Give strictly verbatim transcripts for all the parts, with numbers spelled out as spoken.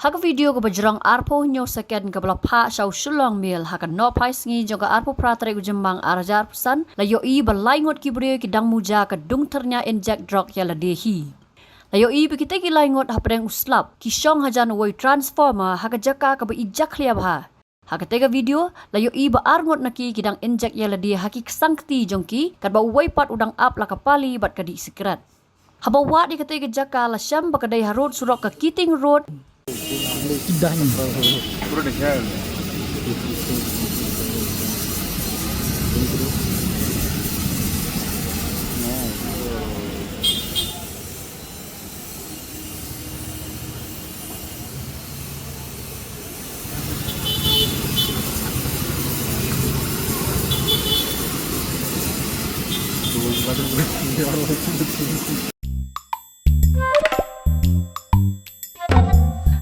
Ha ka video kaba jrong arphew hynñiew second kaba la phah sha u Shillong Mail ha ka nohphai sngi jong ka arphew phra tarik u Jymmang ar hajar arphew san, la ïohi ba lai ngut ki briew ki dang muja ka dungthyrnia injek drok ïa lade hi. La ïohi ba kitei ki lai ngut hapdeng u slap ki shong hajan uwei u transformer ha ka jaka kaba i jakhlia bha. Ha katei ka video la ïohi ba ar ngut na ki ki dang injek ïa lade ha ki ksang kti jong ki, katba uwei pat u dang ap la ka pali bad ka dih sikret. Haba wad ïa katei ka jaka la shem ba ka dei ha rud surok ka Keating Road.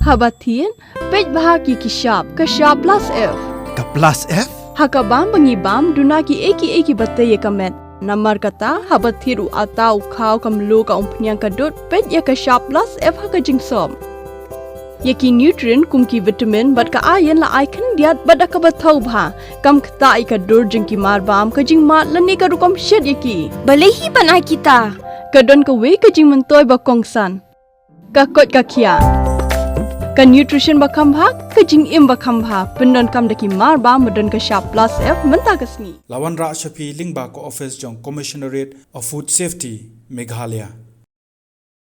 Haba thied, peit bha ki ki shap, ka shap plus F. Ka plus F? Ha ka bam ba ngi bam, duna ki ei ki ei kiba tei ïa ka met. Namar kata, haba thied u ata u khaw ka mluh ka umphniang ka dud, peit ïa ka shap plus F ha ka jingsop. Ïa ki nutrient kum ki vitamin bad ka iron la ai khyndiat bad da kaba thaw bha. Kam ktah ïa ka dur jong ki mar bam, ka jingmad lane ka rukom shet ïa ki. Balei hi ban ai kita? Ka don kawei ka jingmyntoi ba kongsan. Ka koit ka khiah. Ka nutrition ba kham bha, ka jingim ba kham bha. Pyndonkam da ki mar bam ba don ka shap plus F mynta ka sngi. La wanrah sha phi lyngba ka office jong Commissionerate of Food Safety, Meghalaya.